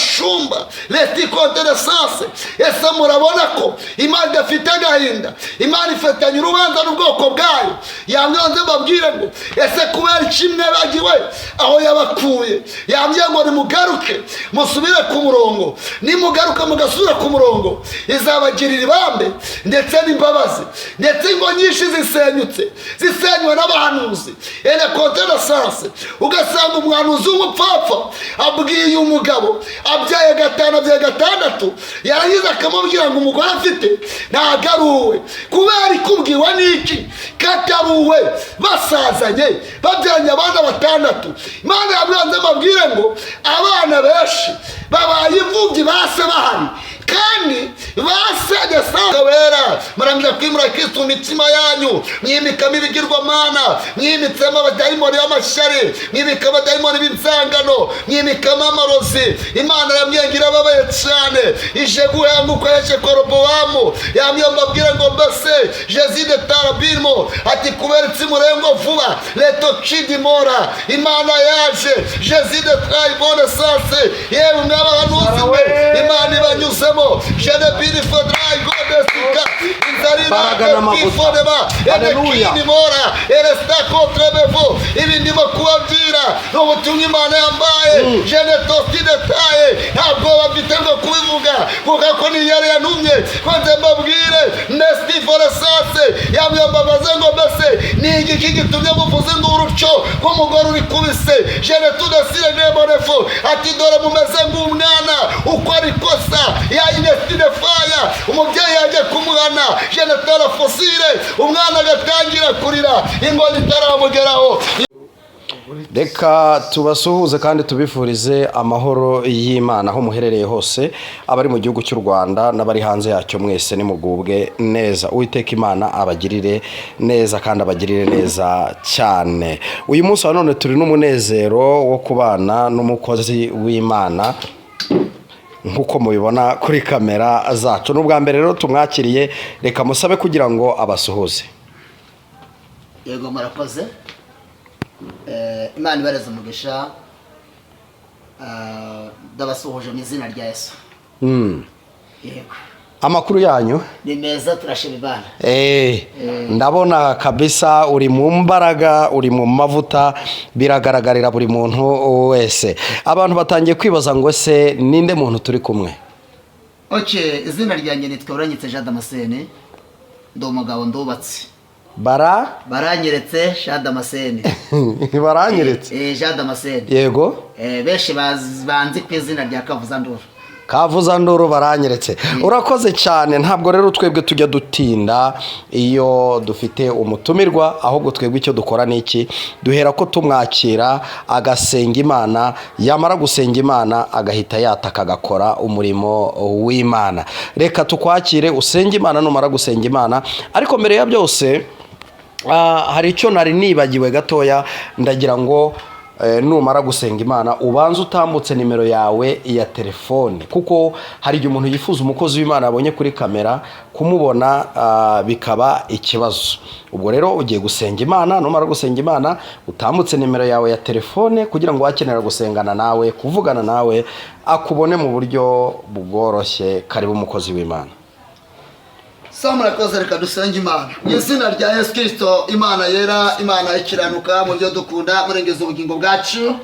Bashumba resti konteresanse, ese murabona ko Imana idafite agahinda? Imana ifatanya urubanza n'ubwoko bwayo. Yamyanze mbabwire ngo ese kubera iki mwabagiwe aho yabakuye? Yambwiye ngo nimugaruke musubire ku murongo. Nimugaruka mugasubira ku murongo, izabagirira ibambe ndetse n'imbabazi. Ndetse ingo nyinshi zisenyutse, zisenywe n'abahanuzi ere konteresanse. Ugasanga umuhanuzi w'umupfapfa abwiye umugabo, abyaye gatanu, abyaye gatandatu, yarangiza akamubwira ngo umugore afite ntabwo ari uwe. Kubera ikubwiwe n'iki ko atari uwe, basazanye, babyaranye abana batandatu? Imana yabwanze mbabwire ngo abana benshi babaye imfubyi base bahari, kandi base wera. Murangiza kwimura Kristo mu mitima yanyu, mwimikamo ibigirwamana, mwimitsemo abadayimoni b'amashyari, mwimikamo abadayimoni b'inzangano, mwimikamo amarozi. Imana yambwiye ngo irababaye cyane, ije guhanga uko yaje kwa Robowamu. Yambwiye mbabwire ngo mbese jezide tarabirimo ati kubera itsimurengo vuba leto kidimora. Imana yaje jezide trayibone sanse. Yewe mwabahanuzi mwe, Imana ibanyuzemo jenebiri fodrayi godesika Imbaraga n'amavuta. Inzarira Haleluya. Mora eresita kontrebevo. Ibi ndimo kubabwira ni ubutumwa Imana yambaye jene tosidetaye. Ntabwo bafite ngo kubivuga kuko ko ni yari yantumye ko nze mbabwire nesiti foresase. Yambwiye mbabaze ngo mbese ni igiki gitumye muvuze induru cyo nk'umugore uri kubise jene tudasire nemonefo? Ati dore mumeze nk'umwana uko ari kosa ya inesitidefaya. Umubyeyi yaje kumuhana jene tarafosire, umwana agatangira kurira ingoni itaramugeraho. Reka tubasuhuze kandi tubifurize amahoro y'Imana aho muherereye hose, abari mu gihugu cy'u Rwanda n'abari hanze yacyo, mwese nimugubwe neza. Uwiteka Imana abagirire neza kandi abagirire neza cyane. Uyu munsi wa none turi n'umunezero wo kubana n'umukozi w'Imana nk'uko mubibona kuri kamera zacu. Ni ubwa mbere rero tumwakiriye. Reka musabe kugira ngo abasuhuze. Yego, murakoze. Imana ibareze umugisha. Ndabasuhuje mu izina rya Yesu. Yego. Amakuru yanyu? Ni meza, turashima Imana. Ndabona kabisa uri mu mbaraga, uri mu mavuta, biragaragarira buri muntu wese. Abantu batangiye kwibaza ngo ese ninde muntu turi kumwe? Ok, izina ryanjye nitwa Uranyitse Jean Damascene, ndi umugabo, ndubatse. Bara Baranyeretse Jean Damascene. Baranyeretse. Jean Damascene. Yego. Benshi banzi ku izina rya Kavuzanduru. Kavuzanduru baranyeretse, urakoze cyane. Ntabwo rero twebwe tujya dutinda iyo dufite umutumirwa, ahubwo twebwe icyo dukora ni iki: duhera ko tumwakira agasenga Imana, yamara gusenga Imana agahita yataka agakora umurimo w'Imana. Reka tukwakire usenge Imana. Numara gusenga Imana, ariko mbere ya byose hari icyo nari nibagiwe gatoya. Ndagira ngo numara gusenga Imana ubanze utambutse nimero yawe ya telefone, kuko hari igihe umuntu yifuza umukozi w'Imana abonye kuri kamera kumubona bikaba ikibazo. Ubwo rero ugiye gusenga Imana, numara gusenga Imana utambutse nimero yawe ya telefone kugira ngo uwakenera gusengana nawe, kuvugana nawe, akubone mu buryo bworoshye. Karibu, umukozi w'Imana. Sa, murakoze. Reka dusenge Imana mu izina rya Yesu Kirisito. Imana yera, Imana ikiranuka mu byo dukunda, murengeza ubugingo bwacu,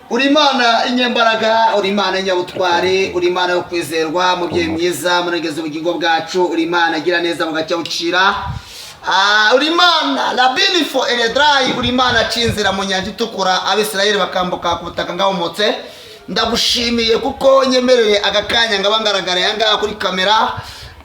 uri Imana inyembaraga, uri Imana inyabutwari, uri Imana yo kwizerwa, mubyeyi mwiza, murengeza ubugingo bwacu, uri Imana igira neza mugacya bucira. Uri Imana labinifo eredrayi, uri Imana aca inzira mu Nyanja Itukura, Abisirayeli bakambuka ku butaka ngahumutse. Ndagushimiye kuko nyemereye aka kanya ngaba ngaragara aha ngaha kuri kamera,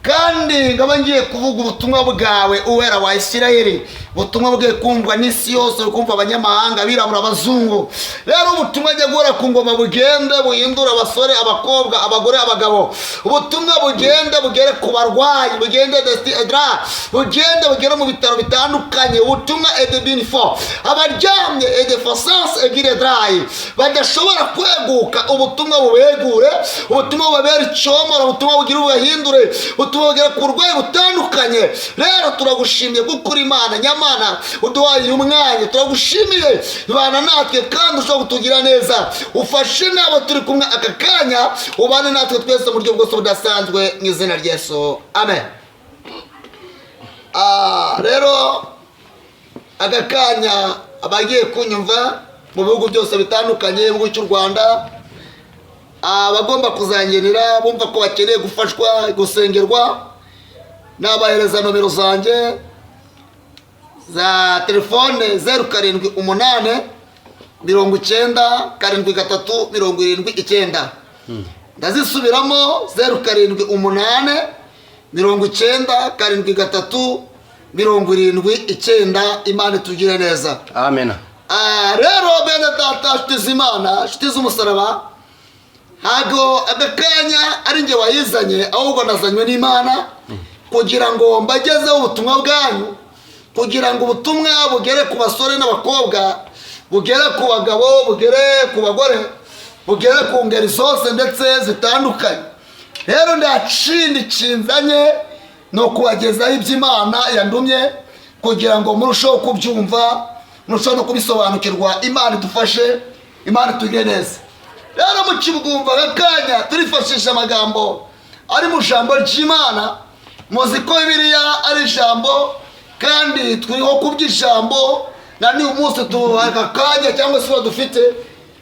kandi ngaba ngiye kuvuga ubutumwa bwawe, Uwera wa Isirayeli, ubutumwa bwe kumvwa n'isi yose, kumva abanyamahanga, abirabura, abazungu. Rero ubutumwa ajya guhora ku ngoma bugende buhindura abasore, abakobwa, abagore, abagabo. Ubutumwa bugende bugere ku barwayi, bugende desti edra, bugende bugere mu bitaro bitandukanye. Ubutumwa edebinifo abaryamye edefosanse egiredrayi badashobora kweguka, ubutumwa bubegure, ubutumwa bubabere icyomoro, ubutumwa bugira bubahindure. Ubutumwa bugera ku burwayi butandukanye. Rero turagushimiye kuko uri Imana nyamana uduhaye uyu mwanya. Turagushimiye, bana natwe kandi ushobora kutugira neza. Ufashe n'abo turi kumwe aka kanya, ubane natwe twese mu buryo bwose budasanzwe, mu izina rya Yesu, amen. Rero aka kanya abagiye kunyumva mu bihugu byose bitandukanye, igihugu cy'u Rwanda, abagomba kuzangenera bumva ko bakeneye gufashwa, gusengerwa, nabahereza nomero zanjye za telefone: 0789073779. Ndazisubiramo: 0789073779. Imana itugire neza. Amen. Rero bene data, nshuti z'Imana, nshuti z'umusaraba, ntabwo aka kanya ari njye wayizanye, ahubwo nazanywe n'Imana kugira ngo mbagezeho ubutumwa bwanyu, kugira ngo ubutumwa bugere ku basore n'abakobwa, bugere ku bagabo, bugere ku bagore, bugere ku ngeri zose ndetse zitandukanye. Rero nta kindi kinzanye, ni ukubagezaho iby'Imana yandumye kugira ngo murusheho kubyumva, murusheho no kubisobanukirwa. Imana idufashe, Imana itugire neza. Rero mukibwumva aka kanya, turifashisha amagambo ari mu ijambo ry'Imana. Muzi ko Bibiliya ari ijambo, kandi turiho kubw'ijambo. Na n'uyu munsi aka kanya cyangwa se uwo dufite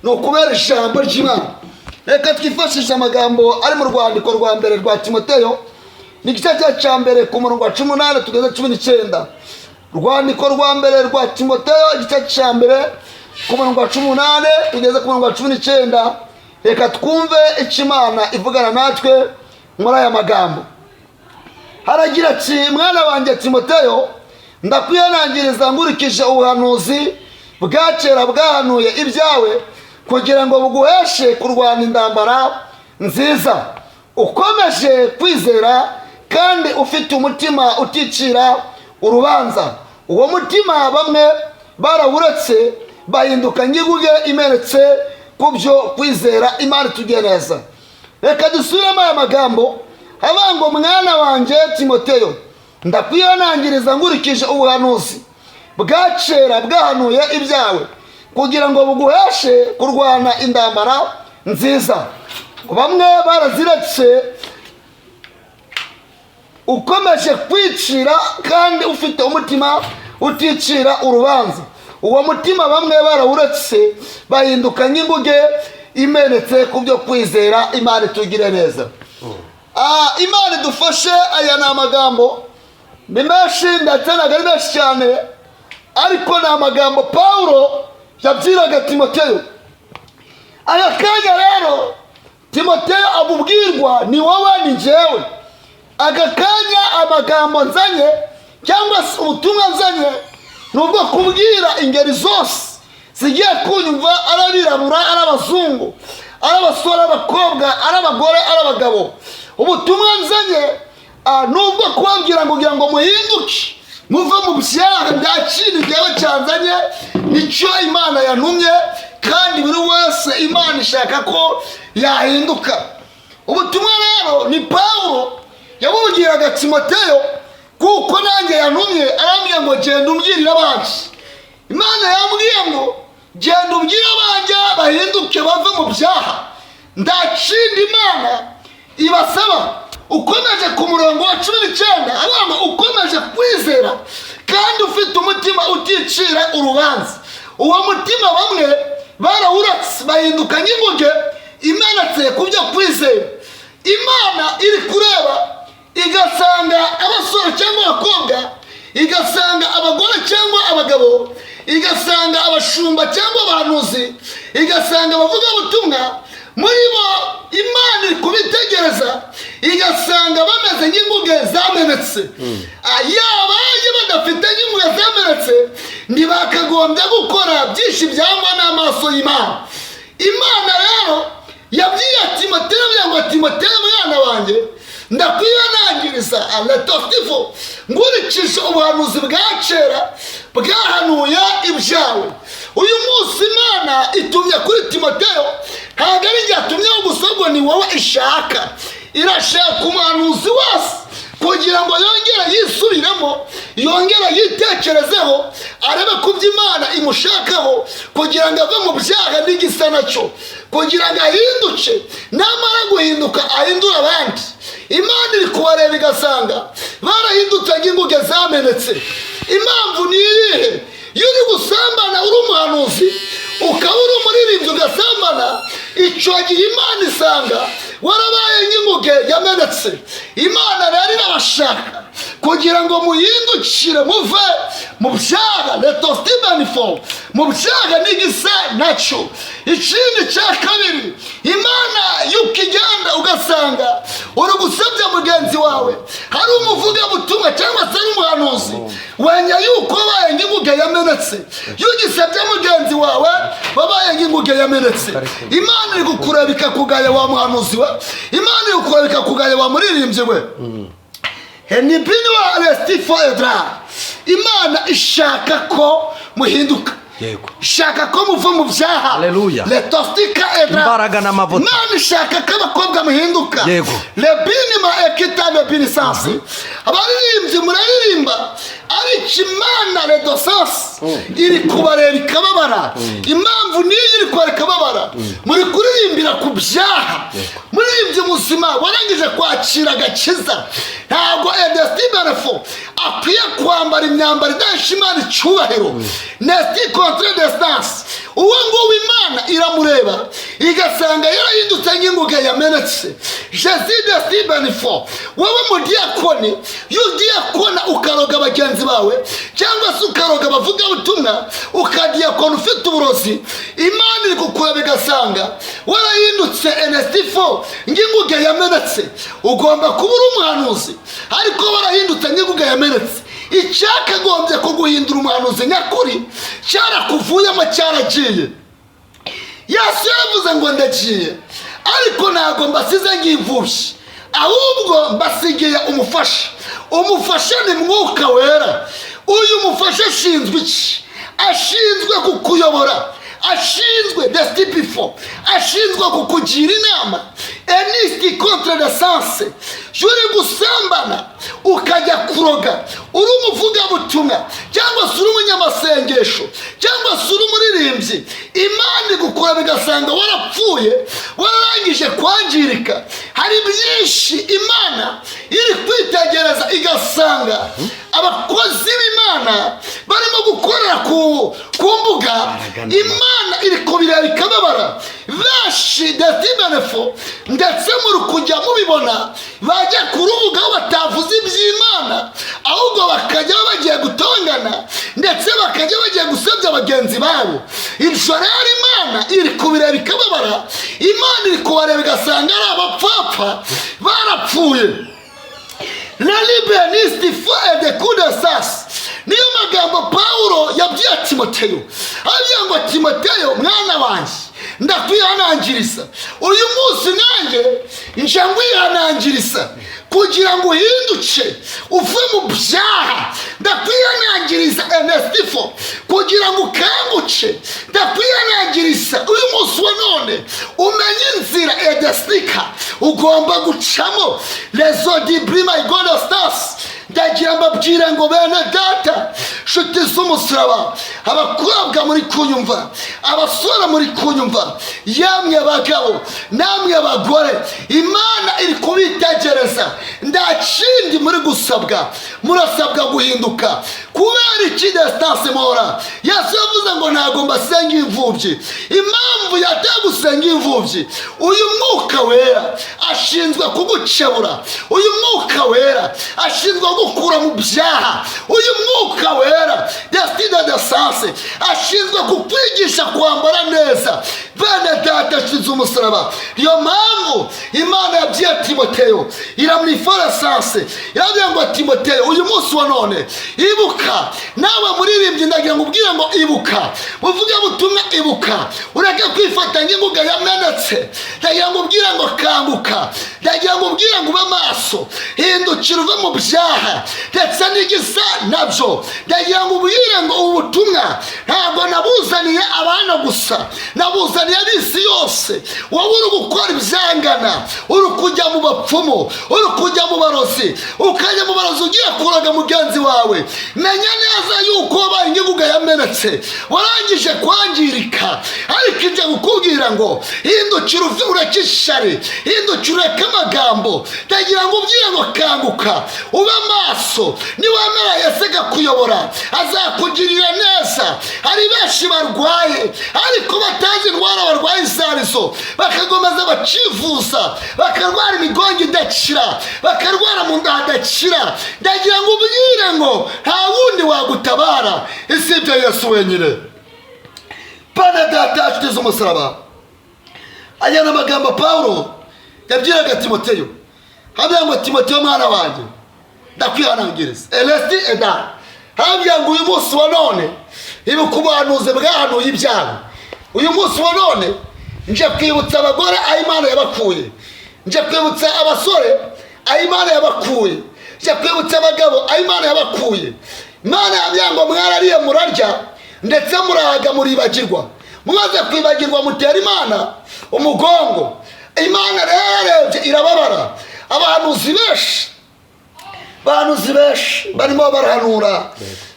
ni ukubera ijambo ry'Imana. Reka twifashishe amagambo ari mu rwandiko rwa mbere rwa Timoteyo, ni igice cya mbere ku murongo wa 18 tugeze 19. Rwandiko rwa mbere rwa Timoteyo, igice cya mbere ku murongo wa 18 tugeze ku murongo wa 19. Reka twumve icyo Imana ivugana natwe muri aya magambo. Haragira ati: "Mwana wanjye Timoteyo, ndakwihanangiriza nkurikije ubuhanuzi bwa kera bwahanuye ibyawe, kugira ngo buguheshe kurwana intambara nziza, ukomeje kwizera kandi ufite umutima uticira urubanza. Uwo mutima bamwe barawuretse, bahinduka nk'inguge imenetse ku byo kwizera." Imana itugiye neza. Reka dusubiremo aya magambo avuga ngo: "Mwana wanjye Timoteyo, ndakwihanangiriza nkurikije ubuhanuzi bwa kera bwahanuye ibyawe, kugira ngo buguheshe kurwana intambara nziza." Bamwe baraziretse. "Ukomeje kwicira kandi ufite umutima uticira urubanza. Uwo mutima bamwe barawuretse, bahinduka nk'inguge imenetse ku byo kwizera." Imana itugire neza. Imana idufashe. Aya ni amagambo, ni menshi ndetse ntabwo ari menshi cyane, ariko ni amagambo Pawulo yabwiraga Timoteyo. Aya kanya rero Timoteyo amubwirwa ni wowe, ni njyewe. Aka kanya amagambo nzanye cyangwa se ubutumwa nzanye ni ubwo kubwira ingeri zose zigiye kunyumva, ari abirabura, ari abazungu, ari abasore, abakobwa, ari abagore, ari abagabo. Ubutumwa nzanye ni ubwo kubabwira ngo kugira ngo muhinduke, muve mu byaha. Nta kintu njyewe cyanzanye, nicyo Imana yantumye, kandi buri wese Imana ishaka ko yahinduka. Ubutumwa rero ni Pawulo yabubwiraga Timoteyo, kuko nanjye yantumye, arambwira ngo: "Genda umbwirire abanjye." Imana yambwiye ngo: "Genda ubwire abanjye bahinduke, bave mu byaha." Nta kindi Imana ibasaba. Ukomeje ku murongo wa 19, avuga ngo: "Ukomeje kwizera kandi ufite umutima uticira urubanza. Uwo mutima bamwe barawuretse, bahinduka nk'inguge imenetse ku byo kwizera." Imana iri kureba igasanga abasore cyangwa abakobwa, igasanga abagore cyangwa abagabo, igasanga abashumba cyangwa abahanuzi, igasanga abavugabutumwa. Muri bo Imana iri kubitegereza igasanga bameze nk'inguge zamenetse. Yabaye badafite nk'inguge zamenetse, ntibakagombye gukora byinshi byangwa n'amaso y'Imana. Imana rero yabwiye Timoteyo ngo: "Timoteyo mwana wanjye, ndakwihanangiriza aletostifo nkurikije ubuhanuzi bwa kera bwahanuye ibyawe." Uyu munsi Imana itumye kuri Timoteyo. Ntabwo ari njye yatumyeho gusa, ahubwo ni wowe ishaka. Irashaka umuhanuzi wese. Kugira ngo yongere yisubiremo, yongere yitekerezeho, arebe ku byo Imana imushakaho, kugira ngo ave mu byaha n'igisa nacyo, kugira ngo ahinduke. Namara guhinduka, ahindure abandi. Imana iri kubareba igasanga barahindutse nk'inguge zamenetse. Impamvu ni iyihe? Iyo uri gusambana uri umuhanuzi, ukaba uri umuririmbyi ugasambana, icyo gihe Imana isanga warabaye nk'inguge yamenetse. Imana rero irabashaka kugira ngo muhindukire, muve mu byaha, letosibenifo, mu byaha n'igisa nacyo. Ikindi cya kabiri, Imana yuko igenda ugasanga uri gusebya mugenzi wawe, hari umuvugabutumwa cyangwa se ari umuhanuzi, wenya yuko wabaye nk'inguge yamenetse. Iyo ugisebya mugenzi wawe, wabaye nk'inguge yamenetse. Imana iri kukureba ikakugaya, wa muhanuzi we. Imana iri kukureba ikakugaya, wa muririmbyi we. Henibini wa restifo edra. Imana ishaka ko muhinduka. Ishaka ko muva mu byaha. Haleluya. Letostika edra. Imbaraga n'amavuta. Imana ishaka ko abakobwa muhinduka. Lebini ma ekita lebini sansi. Abaririmbyi muraririmba, ariko Imana redosansi iri kubareba ikababara. Impamvu niyo iri kubareba ikababara, muri kuririmbira ku byaha. Muririmbyi muzima warangije kwakira agakiza, ntabwo edestibenefo akwiye kwambara imyambaro idahesha Imana icyubahiro, nesti contre distance. Uwo nguwo Imana iramureba igasanga yarahindutse nk'inguge yamenetse. Jesi destibenefo. Wowe mudiyakoni, iyo udiyakona ukaroga bagenzi bawe, cyangwa se ukaroga abavugabutumwa, ukadiyakona ufite uburozi, Imana iri kukureba igasanga warahindutse enestifo nk'inguge yamenetse. Ugomba kuba uri umuhanuzi, ariko warahindutse nk'inguge yamenetse. Icyakagombye kuguhindura umuhanuzi nyakuri cyarakuvuyemo, cyaragiye. Yesu yaravuze ngo: "Ndagiye, ariko ntabwo mbasize nk'imfubyi, ahubwo mbasigiye umufasha." Umufasha ni Mwuka Wera. Uyu mufasha ashinzwe iki? Ashinzwe kukuyobora, ashinzwe desitipifo, ashinzwe kukugira inama, enisiti contre de sanse. Uri gusambana ukajya kuroga, uri umuvugabutumwa cyangwa se uri umunyamasengesho cyangwa se uri umuririmbyi, Imana igukora bigasanga warapfuye, wararangije kwangirika. Hari byinshi Imana iri kwitegereza igasanga abakozi b'Imana barimo gukorera ku mbuga. Imana iri kubireba ikababara. Benshi desibenefo, ndetse muri kujya mubibona, bajya ku rubuga aho batavuze iby'Imana, ahubwo bakajya bagiye gutongana, ndetse bakajya bagiye gusebya bagenzi babo. Ibyo rero Imana iri kubireba ikababara. Imana iri kubareba igasanga ari abapfapfa, barapfuye. Lalibenisiti fo de kudasasi. Niyo magambo Pawulo yabwiye Timoteyo, abwiye ngo: "Timoteyo mwana wanjye, ndakwihanangiriza uyu munsi, nanjye nje ngwihanangiriza kugira ngo uhinduke uve mu byaha. Ndakwihanangiriza enestifo kugira ngo ukanguke. Ndakwihanangiriza uyu munsi wa none umenye inzira edesika ugomba gucamo." Rezo dibrima igodostasi. Ndagira mbabwire ngo: bene data, nshuti z'umusaraba, abakobwa muri kunyumva, abasore muri kunyumva, yamwe abagabo namwe abagore, Imana iri kubitegereza. Nta kindi muri gusabwa, murasabwa guhinduka. Kubera iki? Desitanse mora. Yesu yavuze ngo: "Ntabwo mbasenga imfubyi." Impamvu yateye gusenga imfubyi, uyu Mwuka Wera ashinzwe kugukebura, uyu Mwuka Wera ashinzwe gukura mu byaha, uyu Mwuka Wera desitide de sanse ashinzwe kukwigisha kwambara neza. Bene data, ashinzwe umusaraba. Niyo mpamvu Imana yabwiye Timoteyo, iramwiforasanse, irabwira ngo: "Timoteyo, uyu munsi wa none ibuka." Nawe muririmbyi, ndagira ngo ubwire ngo: ibuka. Muvuge butumwa, ibuka, ureke kwifata nk'imbuga yamenetse. Ndagira ngo ubwire ngo: kanguka. Ndagira ngo ubwire ngo: ube maso, hindukira uve mu byaha ndetse n'igisa nabyo. Ndagira ngo ubwire ngo ubu butumwa ntabwo nabuzaniye abana gusa, nabuzaniye ab'isi yose. Wowe uri gukora ibyangana, uri kujya mu bapfumu, uri kujya kujya mu barozi, ukajya mu barozi ugiye kuraga mugenzi wawe, menya neza yuko wabaye ingibuga yamenetse, warangije kwangirika. Ariko ibyo kukubwira ngo hindukira uve, ureke ishari, hindukira ureke amagambo. Ndagira ngo ubwire ngo kanguka, ube maso. Niwemera Yesu akakuyobora, azakugirira neza. Hari benshi barwaye ariko batazi indwara barwaye izo arizo, bakakomeza bakivuza, bakarwara imigongo idakira, bakarwara mu nda hadakira. Ndagira ngo ubwire ngo nta wundi wagutabara isibye Yesu wenyine. Bana data, nshuti z'umusaraba, aya ni amagambo Pawulo yabwiraga Timoteyo, hamwe ngo: "Timoteyo mwana wanjye, ndakwihanangiriza." Elesti eda hambya ngo uyu munsi wa none ibuka ubuhanuzi bwahanuye ibyago. Uyu munsi wa none nje kwibutsa abagore aho Imana yabakuye, nje kwibutsa abasore aho Imana yabakuye, nje kwibutsa abagabo aho Imana yabakuye. Imana yambwira ngo mwarariye, murarya, ndetse murahaga, muribagirwa. Mumaze kwibagirwa, mutera Imana umugongo. Imana rero yarebye irababara. Abahanuzi benshi, abahanuzi benshi barimo barahanura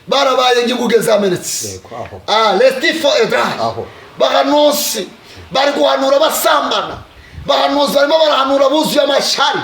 barabaye nk'inguge zamenetse. Yego, aho. Ah, lestifo edra. Aho. Bahanuzi bari guhanura basambana, bahanuzi barimo barahanura buzuye amashyari,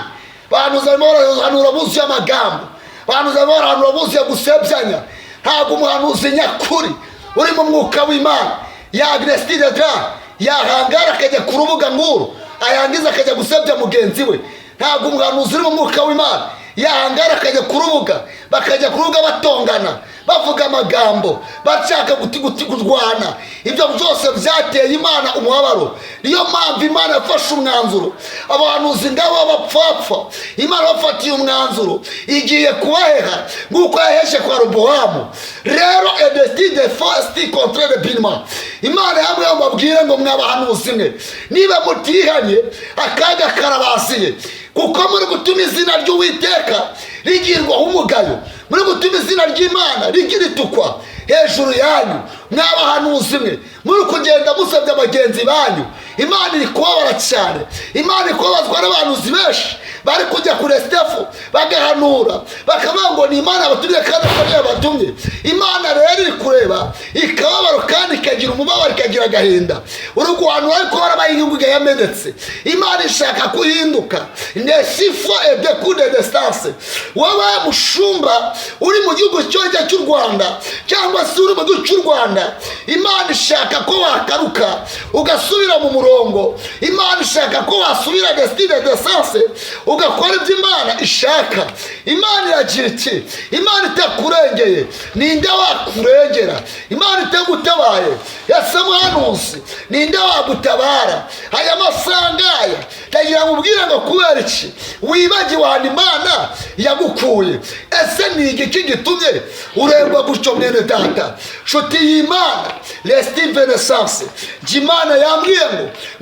bahanuzi barimo barahanura buzuye amagambo, bahanuzi barimo barahanura buzuye gusebyanya. Ntabwo umuhanuzi nyakuri uri mu mwuka w'Imana ya agresitide dra yahangara akajya ku rubuga nguru, ayangiza akajya gusebya mugenzi we. Ntabwo umuhanuzi uri mu mwuka w'Imana yahangara akajya ku rubuga, bakajya ku rubuga batongana, bavuga amagambo, bashaka kurwana. Ibyo byose byateye Imana umubabaro. Niyo mpamvu Imana yafashe umwanzuro. Abahanuzi ngabo b'abapfapfa, Imana bafatiye umwanzuro, igiye kubaheha nk'uko yaheshe kwa Robowamu. Rero edestide fasti contre binma, Imana yamwe babwire ngo mwabahanuzi mwe, niba mutihanye akaga karabasiye, kuko muri gutuma izina ry'Uwiteka rigirwaho umugayo, muri gutuma izina ry'Imana ritukwa hejuru yanyu. Mwabahanuzi mwe, muri kugenda musabye bagenzi banyu. Imana iri kubabara cyane. Imana iri kubabazwa n'abahanuzi benshi bari kujya kure sitefu, bagahanura, bakavuga ngo ni Imana yabatumye kandi atari yabatumye. Imana rero iri kureba ikababaro, kandi ikagira umubabaro, ikagira agahinda. Uri guhanura ariko warabaye inguge yamenetse. Imana ishaka kuhinduka nesifo edekude distance. Wowe mushumba uri mu gihugu cyongera cy'u Rwanda, cyangwa se uri mu gihugu cy'u Rwanda, Imana ishaka ko wakaruka ugasubira mu murongo. Imana ishaka ko wasubira desitide desanse, ugakora ibyo Imana ishaka. Imana iragira iti: "Imana itakurengeye, ninde wakurengera? Imana itagutabaye, ese muhanuzi, ninde wagutabara?" Aya masaha ngaya ndagira ngo ubwire ngo kubera iki wibagiwe ahantu Imana yagukuye? Ese ni igiki gitumye urengwa gutyo, mwene data, nshuti y'Imana restive renaissance? Njye Imana yambwiye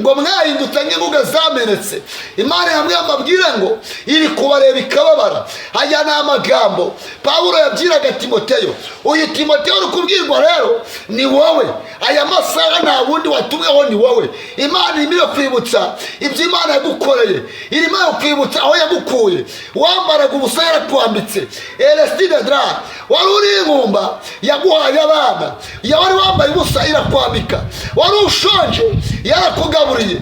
ngo mwahindutse nk'inguge zamenetse. Imana yambwiye mbabwire ngo iri kubareba ikababara. Aya ni amagambo Pawulo yabwiraga Timoteyo. Uyu Timoteyo uri kubwirwa rero ni wowe. Aya masaha nta wundi watumweho, ni wowe. Imana irimo irakwibutsa ibyo Imana yagukoreye, irimo irakwibutsa aho yagukuye. Wambaraga ubusa, yarakwambitse elestide dra. Wari uri ingumba, yaguhaye abana. Wari wambaye ubusa, irakwambika. Wari ushonje, yarakugaburiye.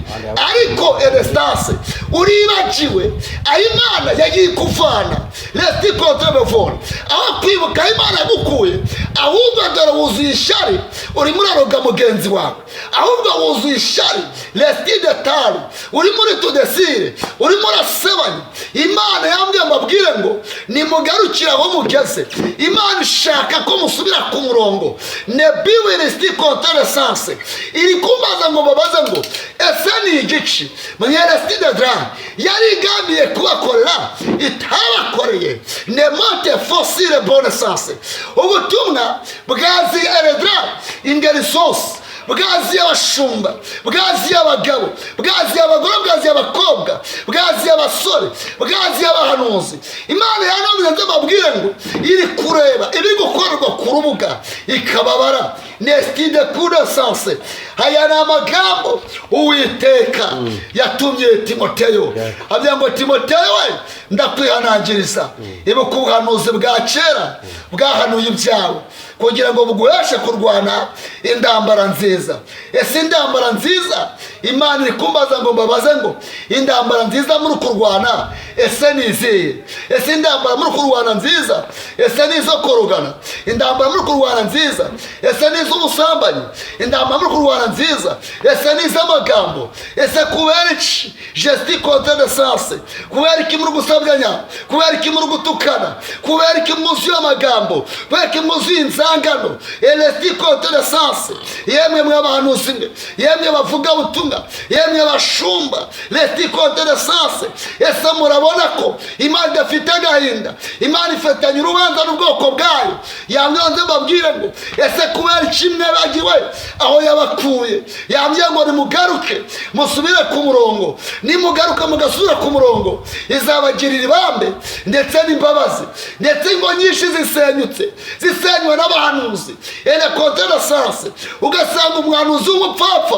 Ariko elestase uribagiwe aho Imana yagiye ikuvana resti kontrebevone. Aho kwibuka aho Imana yagukuye, ahubwo dore wuzuye ishyari, urimo uraroga mugenzi wawe. Ahubwo wuzuye ishyari resti detari, urimo uri tudesire, urimo urasebanya. Imana yambwiye mbabwire ngo nimugarukire aho mugeze. Imana ishaka ko musubira ku murongo. Nebiwe resti konteresanse iri kumbaza ngo babaze ngo ese ni igici mwe resiti de dra yari igambiriye kubakorera itabakoreye nemote fosile bonne sanse? Ubutumwa bwaziye eredra ingeri zose. Bwaziye abashumba, bwaziye abagabo, bwaziye abagore, bwaziye abakobwa, bwaziye abasore, bwaziye abahanuzi. Imana yanabwiye ngo mbabwire ngo iri kureba ibiri gukorerwa ku rubuga ikababara. Nestide kudasanse. Aya ni amagambo Uwiteka yatumye Timoteyo, avuga ngo: "Timoteyo we, ndakwihanangiriza, ibuka ubuhanuzi bwa kera bwahanuye ibyawe, kugira ngo buguheshe kurwana intambara nziza." Ese intambara nziza, Imana iri kumbaza ngo mbabaze ngo intambara nziza muri kurwana ese ni izihe? Ese intambara muri kurwana nziza, ese ni izo korogana? Intambara muri kurwana nziza, ese ni iz'ubusambanyi? Intambara muri kurwana nziza, ese ni iz'amagambo? Ese kubera iki gesti contre de sens? Kubera iki muri gusabyanya? Kubera iki muri gutukana? Kubera iki mwuzuye amagambo? Kubera iki mwuzuye inzangano? Elesti contre de sens. Yemwe mw'abahanuzi mwe, yemwe bavuga butumwa, yemwe bashumba, lesti contre de sens. Ese murabona ko Imana idafite agahinda? Imana ifatanya urubanza n'ubwoko bwayo. Yambwiye mbabwire ngo ese kubera iki mwabagiwe aho yabakuye? Yambwiye ngo nimugaruke musubire ku murongo. Nimugaruka mugasubira ku murongo, izabagirira ibambe ndetse n'imbabazi. Ndetse ingo nyinshi zisenyutse, zisenywe n'abahanuzi ene contre de sens. Ugasanga umuhanuzi w'umupfapfa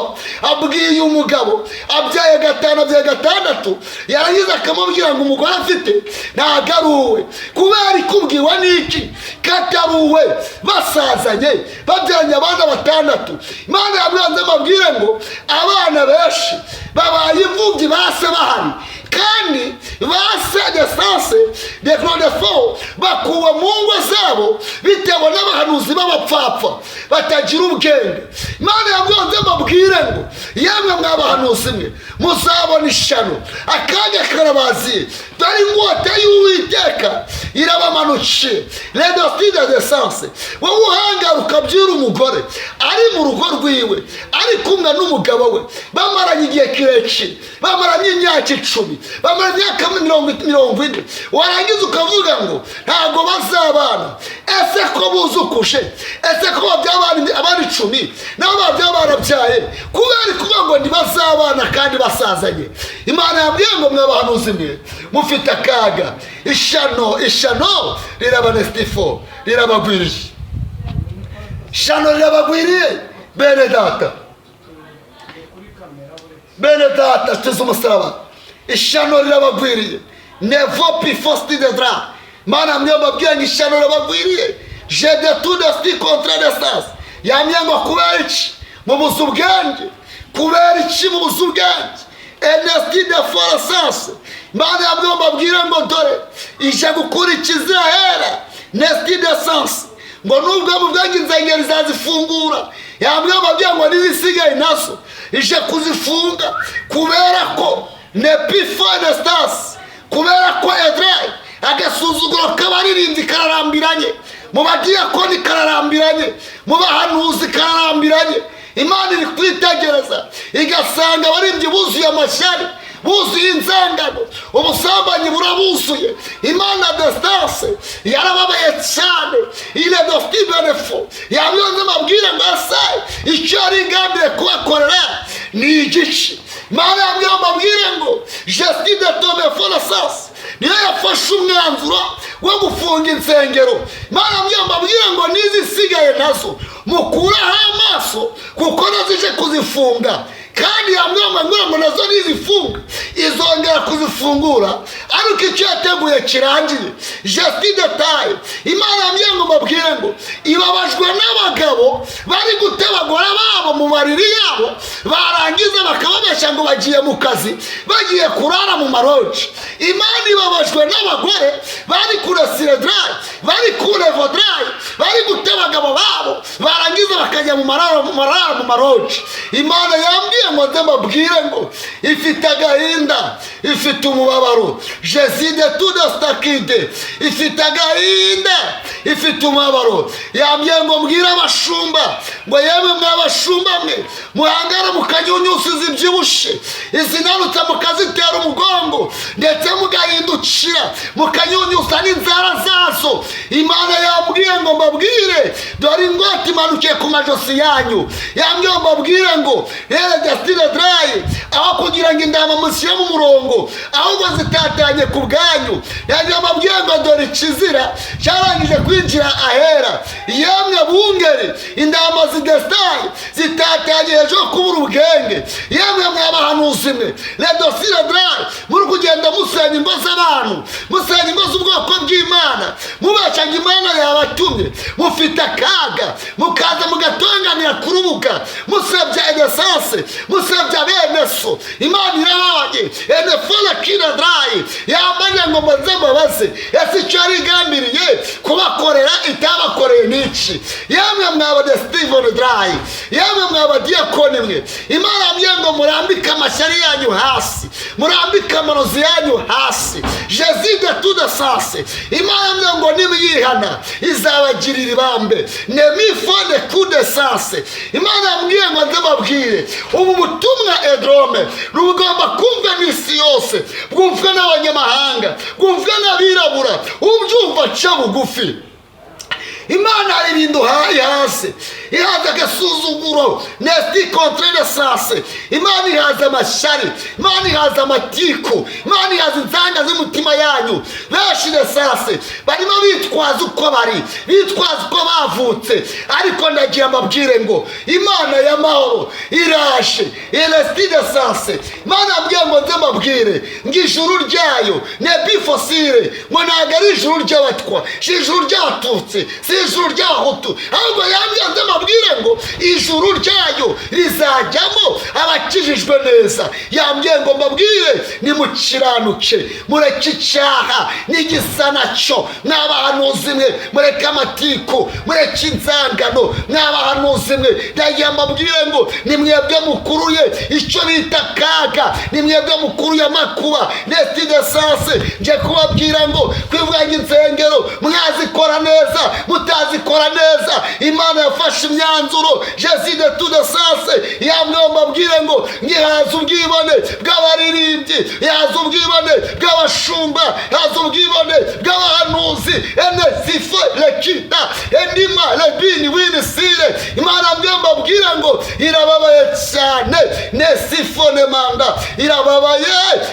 abwiye umugabo, abyaye gatanu, abyaye gatandatu, yarangiza akamubwira ngo umugore afite ntabwo ari uwe. Kubera ikubwiwe n'iki ko atari uwe, basazanye, babyaranye abana batandatu? Imana yabwanze mbabwire ngo abana benshi babaye imfubyi base bahari, kandi base desanse de claudefo bakuwe mu ngo zabo bitewe n'abahanuzi b'abapfapfa batagira ubwenge. Imana yabwanze mbabwire ngo yemwe mwabahanuzi mwe, muzabona ishyano, akaga karabaziye. Dore inkota y'Uwiteka irabamanukiye. Redoside desanse. Wowe uhangara ukabyira umugore ari mu rugo rwiwe, ari kumwe n'umugabo we, bamaranye igihe kirekire, bamaranye imyaka 10, bamaranye imyaka 40, warangiza ukavuga ngo ntabwo bazabana. Ese ko buzukuje? Ese ko babyaye abana 10, nabo babyaye barabyaye? Kubera kuvuga ngo ntibazabana kandi basazanye. Imana yabwiye ngo mwabahanuzi mwe, mufite akaga, ishano, ishano rirabanestifo, rirabagwiriye, ishano rirabagwiriye. Bene data, bene data, tuzi umusaraba, ishano rirabagwiriye. Nevo pifosti de dra. Mana mwe mbabwiye ngo ishano rirabagwiriye. Je de tout de sti contre de sens. Yambwiye ngo kubera iki mubuze ubwenge? Kubera iki mubuze ubwenge? Enesti de forasase. Imana yambwiye mbabwire ngo dore ije gukurikiza ahera nesti de sens, ngo nubwo mu bwenge insengero izazifungura. Yambwiye mbabwire ngo n'izisigaye nazo ije kuzifunga, kubera ko nepifonesitasi, kubera ko edre agasuzuguro k'abaririmbyi kararambiranye, mu badiyakoni kararambiranye, mu bahanuzi kararambiranye. Imana iri kwitegereza igasanga abaririmbyi buzuye amashyari, buzuye inzangano, ubusambanyi burabuzuye. Imana desitanse yarababaye cyane. Iredostibenefo. Yabiyonze mabwire ngo ese icyo yari ingambiriye kubakorera ni igice? Imana yabwiye mbabwire ngo jestide tomefo niyo yafashe umwanzuro wo gufunga insengero. Imana yabwiye mbabwire ngo n'izisigaye nazo mukuraho amaso, kuko nazo kuzifunga. Kandi yambwiye ngo nazo nizifunga izongera kuzifungura ariko icyo yateguye kirangiye. Jesti detaye. Imana yambwiye ngo mbabwire ngo ibabajwe n'abagabo bari guta abagore babo mu mariri yabo, barangiza bakababeshya ngo bagiye mu kazi, bagiye kurara mu maroji. Imana ibabajwe n'abagore bari kure siredarayi, bari kure vodarayi, bari guta abagabo babo, barangiza bakajya mu mararo, mu marara, mu maroji. Imana yambwiye ngo nze mbabwire ngo ifite agahinda, ifite umubabaro. Jezide tudasitakide. Ifite agahinda, ifite umubabaro. Yambwiye ngo mbwire abashumba ngo yemwe mwabashumba mwe, muhangara mukanyunyusa izibyibushye, izinanutse mukazitera umugongo, ndetse mugahindura. Mugahindukira mukanyunyuza n'inzara zazo. Imana yambwiye ngo mbabwire, dore ingoti imanukiye ku majosi yanyu. Yambwiye ngo mbabwire ngo rero desitine darayi, aho kugira ngo intama mushyire mu murongo, ahubwo zitatanye ku bwanyu. Yambwiye mbabwire ngo dore ikizira cyarangije kwinjira ahera. Yemwe bungeri, intama zidesitaye zitatanye hejuru yo kubura ubwenge. Yemwe mwabahanuzi mwe, redosire darayi, muri kugenda musenya ingo z'abantu, musenya ingo z'ubwoko bw'Imana, mubesha ngo Imana yabatumye. Mufite akaga, mukaza mugatonganira ku rubuga, musebya enesanse, musebya bene so. Imana irababaye. Enefone kina darayi yambaye ngo mbaze mbabaze, ese icyo yari igambiriye kubakorera itabakoreye n'iki? Yemwe mwaba de Steven darayi, yemwe mwaba diyakoni mwe, Imana yambwiye ngo murambike amashyari yanyu hasi, murambike amarozi yanyu hasi. Jezide tudasase. Imana yambwiye ngo nimwihana izabagirira ibambe. Nemifone kudesase. Imana yambwiye ngo nze mbabwire ubu butumwa edrome rugomba kumvwa n'isi yose, bwumvwe n'abanyamahanga, bwumvwe n'abirabura. Ubyumva aca bugufi. Imana hari ibintu ihaze, ihaze agasuzuguro, nesti kontrene sase. Imana ihaze amashyari, Imana ihaze amatiku, Imana ihaze inzanga z'umutima yanyu. Benshi nesase barimo bitwaza uko bari, bitwaza uko bavutse, ariko ndagira mbabwire ngo Imana y'amahoro iraje. Iresiti de sase. Imana yambwiye ngo nze mbabwire ngo ijuru ryayo nebifosire, ngo ntabwo ari ijuru ry'abatwa, si ijuru ry'abatutsi, si ijuru ry'abahutu, ahubwo yambwiye nze mbabwire ngo ijuru ryayo rizajyamo abakijijwe neza. Yambwiye ngo mbabwire, nimukiranuke, mureke icyaha n'igisa nacyo. Mwabahanuzi mwe, mureke amatiku, mureke inzangano. Mwabahanuzi mwe, ndagira mbabwire ngo ni mwebwe mukuruye icyo bita akaga, ni mwebwe mukuruye amakuba nesti de sanse. Nje kubabwira ngo kwivanga insengero mwazikora neza, mutazikora neza, Imana yafashe imyanzuro. Jeside tude sanse. Yambwiye mbabwire ngo ngihaza ubwibone bw'abaririmbyi, ihaza ubwibone bw'abashumba, ihaza ubwibone bw'abahanuzi. Ene sifo lekita enima lebini winisire. Imana yambwiye mbabwire ngo irababaye cyane. Ne sifo ne manda, irababaye.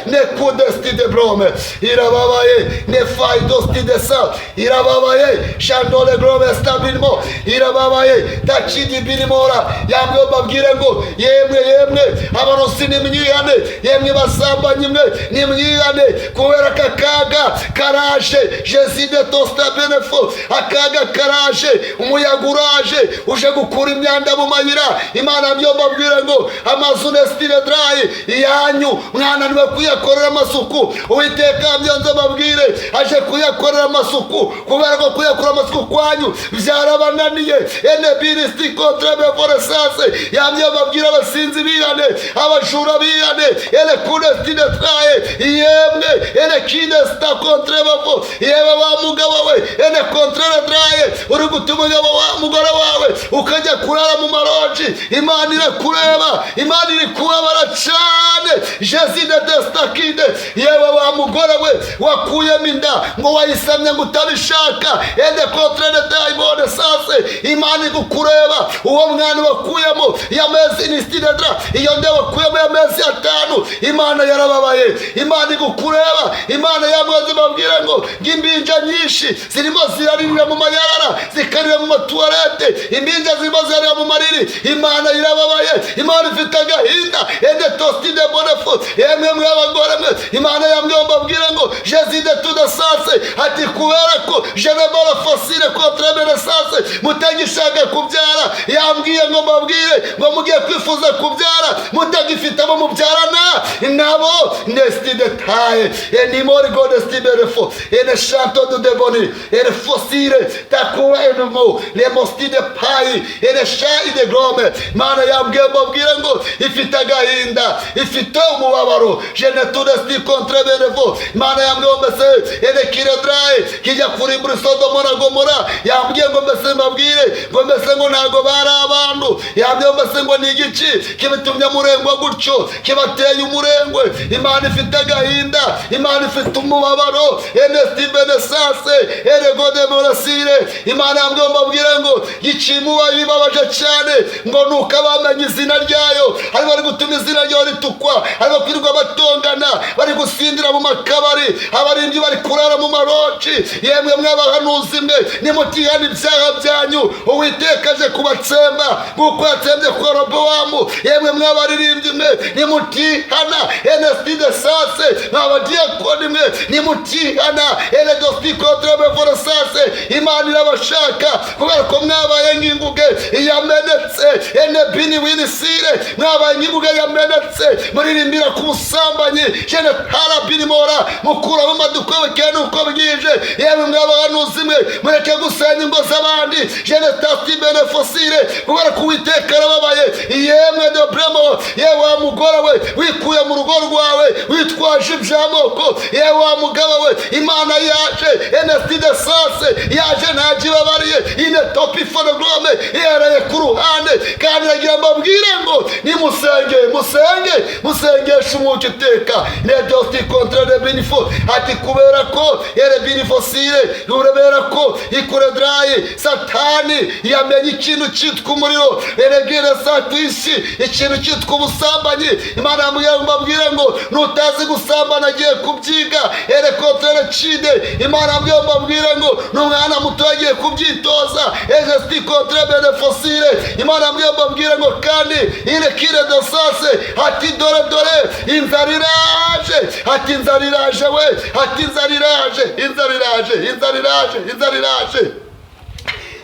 Ne kudesti de brome, irababaye. Ne faidosti de sa, irababaye. Shandole grome stabilmo, irababaye. Takidi birimora. Yambwiye mbabwire ngo yemwe, yemwe abarosi, nimwihane. Yemwe basambanyi mwe, nimwihane, kubera aka kaga karaje. Jeside tosta benefo. Akaga karaje, umuyaga uraje, uje gukura imyanda mu mayira. Imana byo mbabwire ngo amazu nesitire darayi yanyu mwananiwe kuyakorera amasuku, Uwiteka byanze mbabwire aje kuyakorera amasuku, kubera ko kuyakorera amasuku kwanyu byarabananiye. Ene birisiti kontrebe foresase. Yambye mbabwire, abasinzi bihane, abajura bihane. Ene kunesitire traye, yemwe ene kinesita kontrebafo. Yewe wa mugabo we, ene kontrere traye, uri guta umugabo wa mugore wawe ukajya kurara mu maroji, Imana irakureba, Imana iri kubabara cyane. Jeside destakide. Yewe wa mugore we wakuyemo inda ngo wayisamye ngo utabishaka, ene kontrere dayimone sase, Imana igukureba. Uwo mwana wakuyemo y'amezi inisitidedra, iyo nda wakuyemo y'amezi 5, Imana yarababaye, Imana igukureba. Imana yamaze babwira ngo imbinja nyinshi zirimo ziraririra mu mayarara, zikarira mu matuwarete, imbinja zirimo zirarira mu mariri. Imana irababaye, Imana ifite agahinda. Ende tostide bonefo. Yemwe mw'abagore mwe, Imana yambwiye mbabwire ngo jeside tudasanse ati kubera ko jenemara fasire kontremere sanse, mutagishaka kubyara. Yambwiye ngo mbabwire ngo mugiye kwifuza kubyara mutagifite abo mubyarana nabo. Nestide taye enimori godestiberefo ene shanto de deboni ene fosire takuwa enemo lemostide payi ene shayi de grome. Imana yambwiye mbabwire ngo ifite agahinda, ifite umubabaro. Jene tudesti kontreberefo. Imana yambwiye Yambwiye ngo mbese erekiredraye kijya kurimbura Sodomo na Gomora. Yambwiye ngo mbese mbabwire ngo mbese ngo ntago bari abantu. Yambwiye ngo mbese ngo ni igiki kibitumye murengwa gutyo, kibateye umurengwe. Imana ifite agahinda, Imana ifite umubabaro. Enesti benesase eregode morasire. Imana yambwiye ngo mbabwire ngo gicimuba bibabaje cyane, ngo nuko abamenye izina ryayo hari bari gutuma izina ryayo ritukwa, hari bakwirirwa batongana, bari gusindira mu makabari, abarindwi bari kurara mu maroji. Yemwe mwabahanuzi mwe, nimutihana ibyaha byanyu, Uwiteka aje kubatsemba nk'uko yatsembye kwa Robowamu. Yemwe mwabaririmbyi mwe, nimutihana eneside sase, mwabadiyakoni mwe, nimutihana eredosikontrebevorosase. Imana irabashaka kubera ko mwabaye nk'inguge yamenetse enebini winisire, mwabaye nk'inguge yamenetse, muririmbira ku busambanyi jene tarabinimora, mukuramo amaduka bukeye nuko bwije. Yewe mwabahanuzi mwe, mureke gusenya ingo z'abandi jene tasibenefosire, kubera ko Uwiteka arababaye. Yemwe dobremo, yewe wa mugore we wikuye mu rugo rwawe witwaje iby'amoko, yewe wa mugabo we, Imana yaje eneside sase yaje ntajya ibabariye ine topi fonograme ihereye ku ruhande. Kandi iragira mbabwire ngo nimusenge, musenge, musengeshe umwuka iteka nedosti kontra de binifo. Ati kubera ko ere binifosire, kubera ko ikuredrayi Satani yamenye ikintu cyitwa umuriro eregere satisi, ikintu cyitwa ubusambanyi. Imana yambwiye ngo mbabwire ngo nutazi gusambana agiye kubyiga ere kontra cide. Imana yambwiye ngo mbabwire ngo n'umwana muto agiye kubyitoza ejesiti kontra benefosire. Imana yambwiye ngo mbabwire ngo kandi irekire dosase. Ati dore dore inzara iraje, ati inzara iraje we, ati inzara iraje, inzara iraje, inzara iraje, inzara iraje.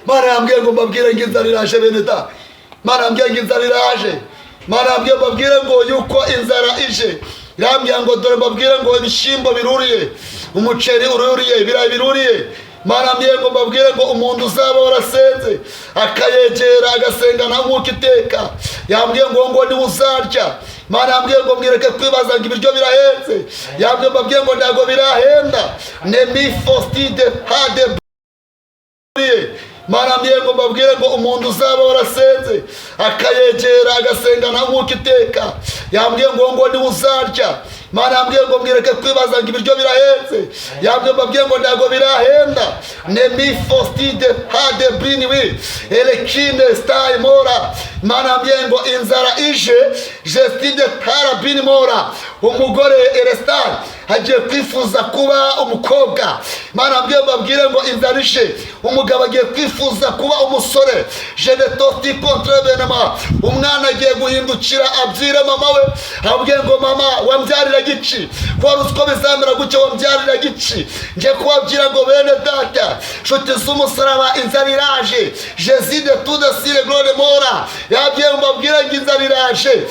Mana yambwiye ngo mbabwire ngo inzara iraje bene da. Mana yambwiye ngo inzara iraje. Mana yambwiye mbabwire ngo yuko inzara ije. Irambwiye ngo dore mbabwire ngo ibishyimbo biruriye, umuceri ururiye, ibirayi biruriye. Mana yambwiye ngo mbabwire ngo umuntu uzaba warasenze akayegera agasenga nta mwuka iteka, yambwiye ngo ngo niwe uzarya. Mana yambwiye ngo mwireke kwibaza ngo ibiryo birahenze. Yambwiye mbabwire ngo ntabwo birahenda nemi fostide hade. Mana yambwiye ngo mbabwire ngo umuntu uzaba warasenze akayegera agasenga nta mwuka iteka, yambwiye ngo ngo niwe uzarya. Mana yambwiye ngo mwireke kwibaza ngo ibiryo birahenze. Yambwiye mbabwire ngo ntabwo birahenda nemi fostide hade biniwi elekine stayi mora. Mana yambwiye ngo inzara ije jestide tara bini mora. Umugore eresitari agiye kwifuza kuba umukobwa. Mana yambwiye mbabwire ngo inzara ije, umugabo agiye kwifuza kuba umusore jenetoti kontre benema. Umwana agiye guhindukira abyire mama we, abwiye ngo mama wambyarira gici, ko wari uzi ko bizamera gutya, wambyarira gici. Ngiye kubabwira ngo bene data nshuti z'umusaraba, inzara iraje. Jezide tudasire glore mora. Yabwiye ngo mbabwire ngo inzara iraje.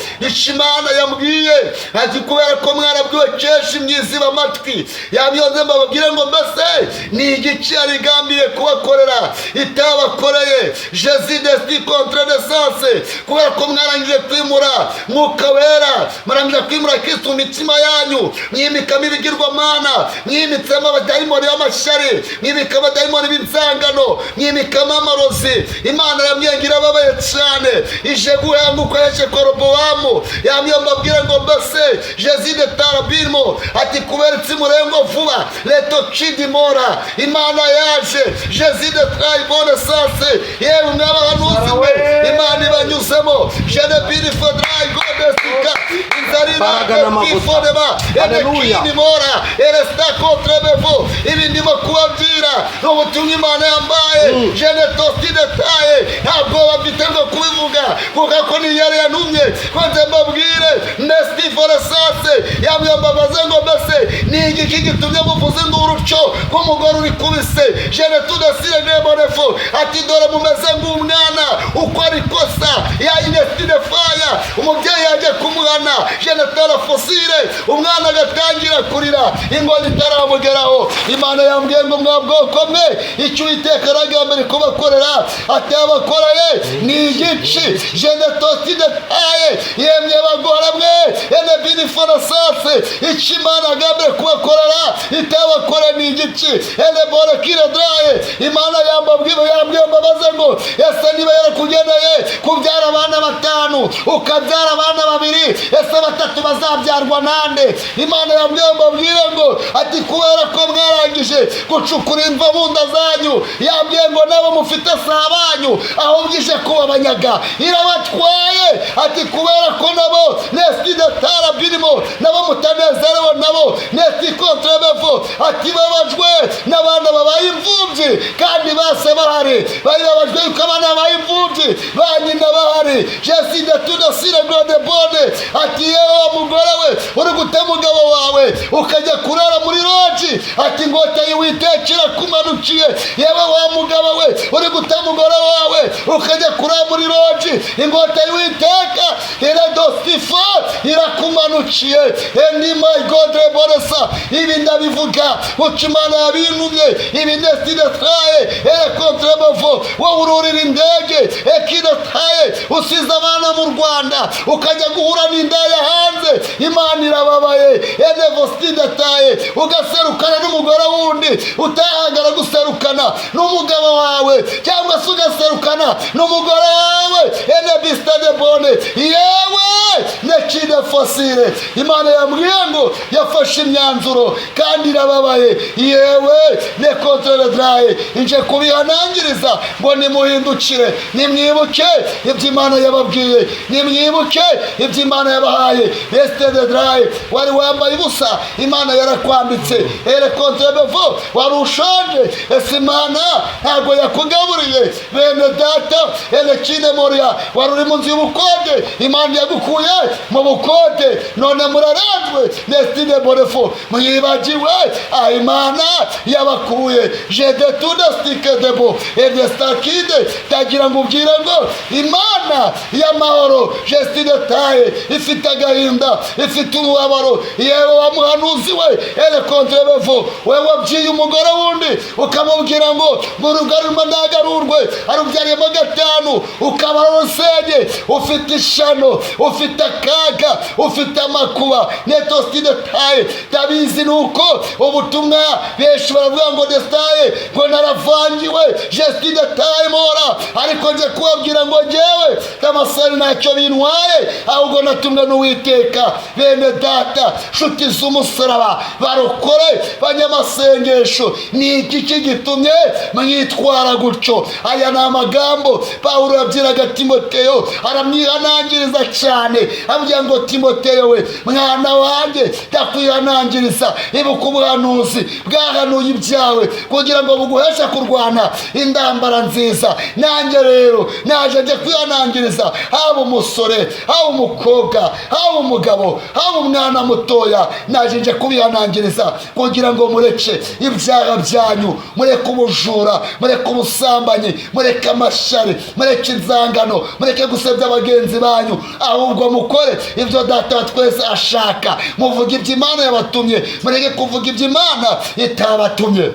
Imana yambwiye ati kubera ko mwarabwiwe kenshi myiziba amatwi. Yambwiye mbabwire ngo mbese ni igiki yarigambiye kubakorera itabakoreye jezide si kontre de sanse, kubera ko mwarangije kwimura Mwuka Wera, mwarangije kwimura Kristo mu mitima yanyu, mwimikamo ibigirwamana, mwimitsemo abadayimoni b'amashyari, mwimikamo abadayimoni b'inzangano, mwimikamo amarozi. Imana yambwiye ngo irababaye cyane, ije guhanga uko yaje kwa Robowamu. Yambwiye mbabwire ngo mbese jezide tarabirimo ati kubera itsimurengo vuba leto kidimora. Imana yaje jezide trayibone sase. Yewe mwabahanuzi mwe, Imana ibanyuzemo jenebiri fodrayi godesika inzara Imbaraga iraje n'amavuta. bifonema Haleluya. enekinimora eresita kontrebevo. Ibi ndimo kubabwira ni ubutumwa Imana yambaye jenetoside taye, ntabwo bafite ngo kubivuga kuko ko ni yari yantumye ko nze mbabwire nesti foresase. Yambwiye mbabaze ngo mbese ni igiki gitumye muvuze induru cyo nk'umugore uri kubise jenetudasire nemonefo. Ati dore mumeze nk'umwana uko ari kosa ya inestide faya, umubyeyi yaje kumuhana jenetara fosire, umwana agatangira kurira ingoni itaramugeraho. Imana yambwiye ngo mwa bwoko mwe, icyo Uwiteka aragambiriye kubakorera atabakoreye ni igici jenetoside taye. Yemwe bagora mwe enebini forosase, icyo Imana agambiriye kubakorera itabakore ni igiki? Elebore kiredraye. Imana yambabwiye, yambwiye mbabaze ngo ese niba yarakugeneye kubyara abana batanu, ukabyara abana babiri, ese batatu bazabyarwa nande? Imana yambwiye mbabwire ngo ati kubera ko mwarangije gucukura imva mu nda zanyu, yambwiye ngo nabo mufite si abanyu, ahubwo ije kubabanyaga, irabatwaye. Ati kubera ko nabo neside tarabirimo, nabo mutanezerewe nabo nesti kontrebevo. Ati babajwe n'abana babaye imfubyi kandi base bahari, bari babajwe yuko abana babaye imfubyi ba nyina bahari. Jeside tudasire grande bonne. Ati yewe wa mugore we uri guta umugabo wawe ukajya kurara muri lodge, ati ingota y'Uwiteka irakumanukiye. Yewe wa mugabo we uri guta umugore wawe ukajya kurara muri lodge, ingota y'Uwiteka iradosifa irakumanukiye. Endi my God reboresa. Ibi ndabivuga uko Imana yabintumye. Ibi nesidetraye ere kontrebevo. Wowe ururira indege ekidetaye, usize abana mu Rwanda ukajya guhura n'indaya hanze, Imana irababaye. Enevositidetaye, ugaserukana n'umugore wundi utahangara guserukana n'umugabo wawe, cyangwa se ugaserukana n'umugore wawe enebisitade bone. Yewe nekide fosile, Imana yambwiye ngo yafashe imyanzuro kandi irababaye. Yewe ne kontreredraye, inje kubihanangiriza ngo nimuhindukire, nimwibuke ibyo Imana yababwiye, nimwibuke ibyo Imana yabahaye. Esitededraye, wari wambaye ubusa, Imana yarakwambitse. Ere kontrebevo, wari ushonje, ese Imana ntabwo yakugaburiye? Bene data, ere moria, wari uri mu nzu y'ubukode, Imana yagukuye mu bukode, none muraranzwe. Nesitide borefo, mwibagiwe aho Imana yabakuye. Jede tudasitike debo edestakide, tagira ngo ubwire ngo Imana y'amahoro jeside taye ifite agahinda, ifite umubabaro. Yewe wa muhanuzi we ere kontrebevo, we wabyiye umugore wundi ukamubwira ngo murugarurwa ndagarurwe, arubyariyemo gatanu ukaba rusenye, ufite ishano, ufite akaga, ufite amakuba netoside taye. Tabizi nuko ubutumwa benshi baravuga ngo destaye ngo naravangiwe jeside taye mora, ariko nje kubabwira ngo njyewe amasari ntacyo bintwaye, ahubwo natumwe n'Uwiteka. Bene data, nshuti z'umusaraba, barokore, banyamasengesho, ni iki kigitumye mwitwara gutyo? Aya ni amagambo Pawulo yabwiraga Timoteyo, aramwihanangiriza cyane, amubwira ngo Timoteyo we mwana wanjye, ndakwihanangiriza, ibuka ubuhanuzi bwahanuye ibyawe kugira ngo buguheshe kurwana indambara nziza. Nanjye rero naje njye kwihanangiriza, haba umusore, haba umukobwa, haba umugabo, haba umwana mutoya, naje nje kubihanangiriza kugira ngo mureke ibyaha byanyu, mureke ubujura, mureke ubusambanyi, mureke amashyari, mureke inzangano, mureke gusebya bagenzi banyu, ahubwo mukore ibyo Data wa twese ashaka, muvuge ibyo Imana yabatumye, mureke kuvuga ibyo Imana itabatumye.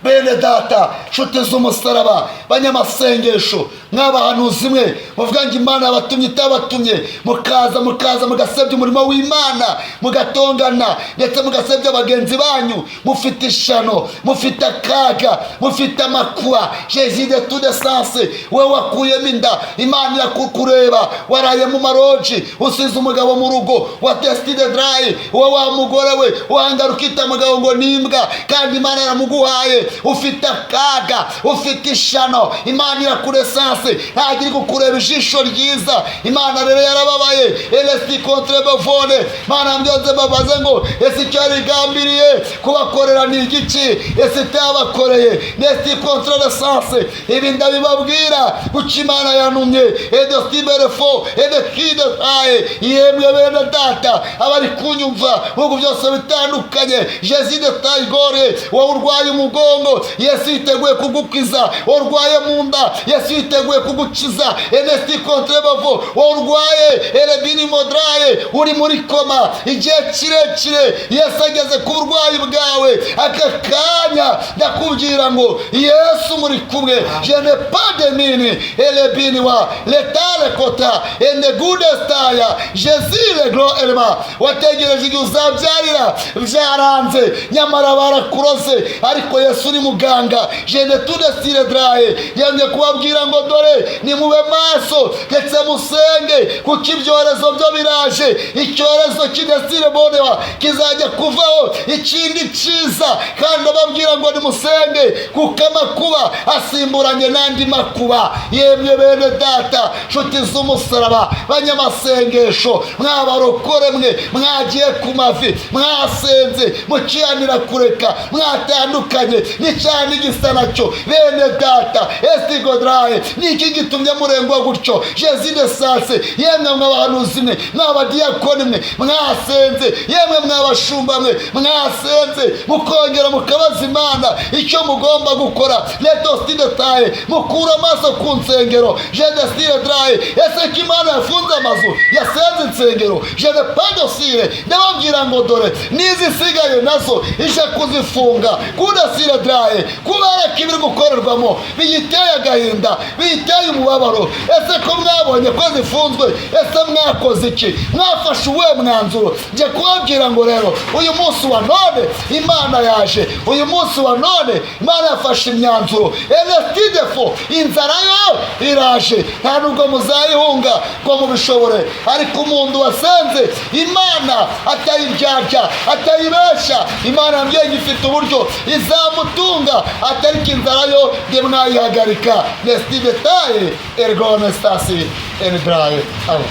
Bene data, nshuti z'umusaraba, banyamasengesho, mwabahanuzi mwe muvuga ngo Imana yabatumye itabatumye, mukaza mukaza mugasebya umurimo w'Imana, mugatongana ndetse mugasebya bagenzi banyu, mufite ishano, mufite akaga, mufite amakuba. Jeside tude sanse, we wakuyemo inda, Imana irakukureba, waraye mu maroji, usize umugabo mu rugo wa tesitide darayi. Wowe wa mugore we wangara ukita umugabo ngo ni imbwa kandi Imana yaramuguhaye, ufite akaga, ufite ishano, Imana irakuresanse, ntabwo iri kukureba ijisho ryiza. Imana rero yarababaye. Eresi kontrebevone, Imana byose babaze ngo ese icyo yarigambiriye kubakorera ni igiki? Ese itabakoreye? Nesi kontreresanse. Ibi ndabibabwira kuko Imana yantumye. Edosiberefo edekide taye. Yemwe bene data abari kunyumva bihugu byose bitandukanye, jezide tayigore, wowe urwaye umugongo, Yesu yiteguye. yiteguye kugukiza. Urwaye mu nda, Yesu yiteguye kugukiza. Enesti kontrebavo, urwaye erebini modraye, uri muri koma igihe kirekire, Yesu ageze ku burwayi bwawe aka kanya, ndakubwira ngo Yesu muri kumwe. Je ne pas de mini elebini wa letale kota enegudestaya Jésus le grand elema. Wategereje igihe uzabyarira, byaranze, nyamara barakuroze, ariko Yesu ni muganga. Je ne tout desire draye, yongeye kubabwira ngo dore nimube maso ndetse musenge, kuko ibyorezo byo biraje. Icyorezo kidesire bonewa kizajya kuvaho ikindi cyiza, kandi ababwira ngo nimusenge, kuko amakuba asimburanye n'andi makuba. Yemwe bene data, nshuti z'umusaraba, banyamasengesho, mwabarokore mwe mwagiye ku mavi, mwasenze mukihanira kureka, mwatandukanye n'icyaha n'igisa nacyo. Bene data, estigodraye, ni iki gitumye murengwa gutyo? Jezine sanse, yemwe mwabahanuzi mwe, mwabadiyakoni mwe mwasenze, yemwe mwabashumba mwe mwasenze, mukongera mukabaza Imana icyo mugomba gukora. Letostidetaye, mukura amaso ku nsengero. Jedesire draye, ese ko Imana yafunze amazu, yasenze insengero? Jene padosire, ndababwira ngo dore n'izisigaye nazo ije kuzifunga. Kudasire draye, kubera ko ibiri gukorerwamo biyiteye agahinda, biyiteye umubabaro. Ese ko mwabonye ko zifunzwe, ese mwakoze iki? Mwafashe uwuhe mwanzuro? Njye kubabwira ngo rero uyu munsi wa none Imana yaje, uyu munsi wa none Imana yafashe imyanzuro. Enestidefo, inzara yo iraje, nta nubwo muzayihunga ngo mubishobore, ariko umuntu wasenze Imana atayiryarya, atayibesha, Imana yambwiye ngo ifite uburyo izamutunga, atariko inzara yo ntimwayihagarika. Nestidetaye ergone stasi endraye. Amen.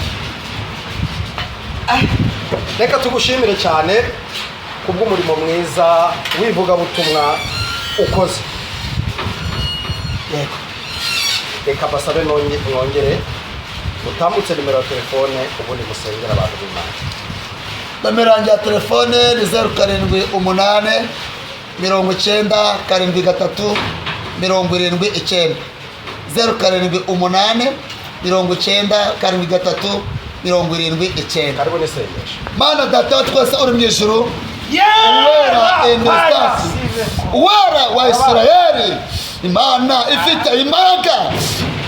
Reka tugushimire cyane kubw'umurimo mwiza w'ivugabutumwa ukoze. Yego, reka basabe mwongere mutambutse nimero ya telefone, ubundi musengera abantu b'Imana. Nomero yanjye ya telefone ni 0789073779, 0789073779. Karibu n'isengesho. Mana Data wa twese uri mu ijuru, Uwera Enestasi, Uwera wa Isirayeli, Imana ifite imbaraga,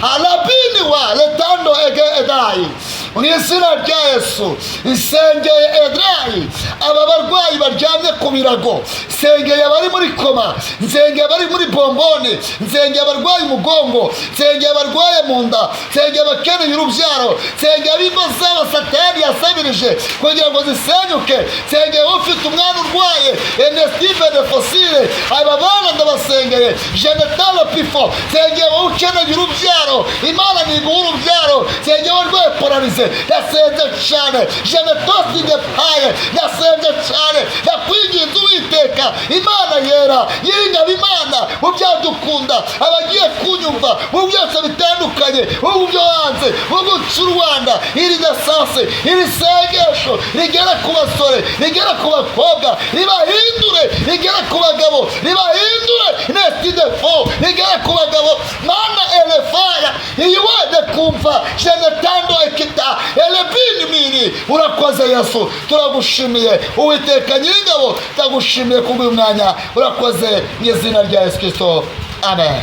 harabini wa letando ege edayi, mu izina rya Yesu nsengeye edrayi aba barwayi baryamye ku birago, nsengeye abari muri koma, nsengeye abari muri bombone, nsengeye abarwaye umugongo, nsengeye abarwaye mu nda, nsengeye abakeneye urubyaro, nsengeye ab'ingo zabo Satani yasabirije kugira ngo zisenyuke, nsengeye ufite umwana urwaye enestive de fosile, aba bana ndabasengeye. Jenetalo pifo, nsengeye wowe ukeneye urubyaro, Imana niguha urubyaro, nsengeye wowe urwaye polarize, ndasenze cyane. Jenetosi de paye, ndasenze cyane, ndakwinginze Uwiteka Imana yera nyiringabo, Imana mu byadukunda, abagiye kunyumva mu byose bitandukanye, mu byo hanze, mu guca u Rwanda, iri dasanse, iri sengesho rigera ku basore, rigera ku bakobwa, ribahindure, rigera ku bagabo, ribahindure, nestidefo, rigera ku bagabo. Mana elefaya iyi wende kumva jenetando ekita elebini mini. Urakoze Yesu, turagushimiye Uwiteka nyiringabo, ndagushimiye kubw'uyu mwanya, urakoze mu izina rya Yesu Kristo, amen.